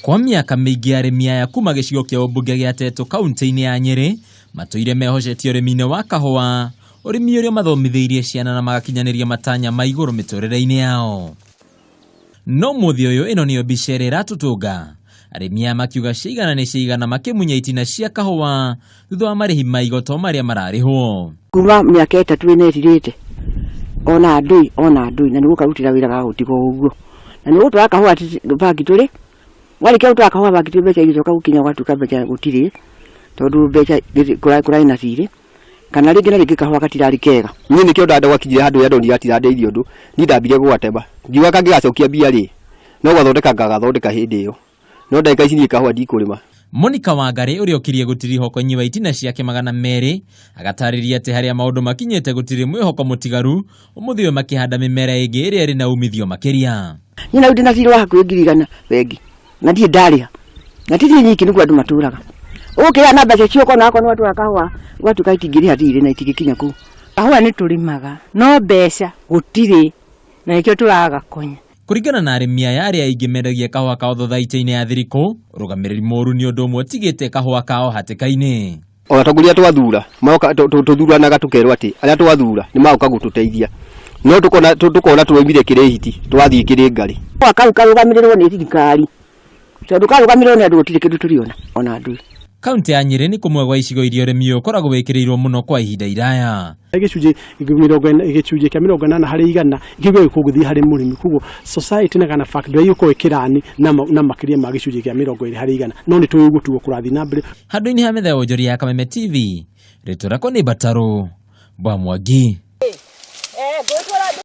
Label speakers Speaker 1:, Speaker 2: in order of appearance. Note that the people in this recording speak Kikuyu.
Speaker 1: Kwa mĩaka mĩingĩ arĩmi aya kuma gĩcigo kĩa ũmbunge gĩa Tetu kaunti-inĩ ya Nyĩrĩ matũire mehocetie ũrĩmi-inĩ wa kahũa, ũrĩmi ũrĩa mathomithĩirie ciana na magakinyanĩria matanya ma igũrũ mĩtũrĩre-inĩ yao. No mũthĩ ũyũ ĩno nĩyo mbica ĩrĩa ĩratũtũnga. Arĩmi aya makiuga ciigana nĩ ciigana makĩmunya itina cia kahũa thutha wa marĩhi ma igoto marĩa mararĩhwo.
Speaker 2: Kuma mĩaka 3 ĩna ĩthirĩte ona ndũi ona ndũi na nĩ gũkarutĩra wĩra gagũtigwo ũguo na nĩ gũtwara kahũa factory warĩkia gũtwara kahũa factory mbeca igĩcoka gũkinya ũgatuĩka mbeca gũtirĩ tondũ mbeca kũrarĩ na thirĩ kana rĩngĩ na rĩngĩ kahũa gatirarĩ kega.
Speaker 3: Niĩ nĩkĩo ndagwakinyire handũ rĩrĩa ndonire gatirandeithia ũndũ, niĩ ndambire gũgatema ngiuga kangĩgacokia mbia rĩ, no gũgathondeka ngagathondeka hĩndĩ ĩyo, no ndagĩka ici niĩ kahũa ndikũrĩma.
Speaker 1: Monica Wangari ũrĩa ũkirie gũtiriha ũkonyi wa itina ciake 200 agatarĩria atĩ harĩa maũndũ makinyĩte gũtirĩ mwĩhoko mũtigaru ũmũthĩ ũyũ makĩhanda mĩmera ĩngĩ ĩrĩa ĩrĩ na umithio makĩria.
Speaker 2: Niĩ na ndĩ na thirĩ wa hakuhĩ 100,000 bengi na ndirĩ ndarĩha na ti thirĩ nyingĩ nĩguo andũ matũraga ũkĩrĩha na mbeca icio ũkona akorwo nĩ watwara kahũa ũgatuĩka itingĩrĩha thirĩ na itingĩkinya kũu.
Speaker 4: Kahũa nĩ tũrĩmaga no mbeca gũtirĩ na nĩkĩo tũragakonya.
Speaker 1: Kũringana na arĩmi aya arĩa aingĩ mendagia kahũa kao thothaitĩ-inĩ ya thirikũ, ũrũgamĩrĩri mũru nĩ ũndũ ũmwe ũtigĩte kahũa kao hatĩka-inĩ.
Speaker 3: Ona atongoria twathura moka tũthuranaga tũkerwo atĩ arĩa twathura nĩ magoka gũtũteithia no tũkona tũkona tũroimire kĩrĩ hiti twathiĩ kĩrĩ ngarĩ.
Speaker 2: Kahũa kau karũgamĩrĩrwo nĩ thirikari tondũ karũgamĩrĩrwo nĩ andũ gũtirĩ kĩndũ tũrĩona ona ndũĩ.
Speaker 1: Kaunti ya Nyĩrĩ nĩ kũmwe gwa icigo iria ũrĩmi ũyũ ũkoragwo wĩkĩrĩirwo mũno kwa ihinda iraya.
Speaker 5: Gĩcunjĩ kĩa 80 harĩ igana kĩu gĩkũgũthiĩ harĩ mũrĩmi, koguo society na kana factory ĩgũkorwo ĩkĩrani na makĩria ma gĩcunjĩ kĩa 20 harĩ igana, no nĩ tũĩ ũguo tiguo kũrathiĩ na mbere.
Speaker 1: Handũ-inĩ ha metha ya wonjoria ya Kameme TV, rĩtwa rĩakwa nĩ Mbatarũ Bwa Mwangi.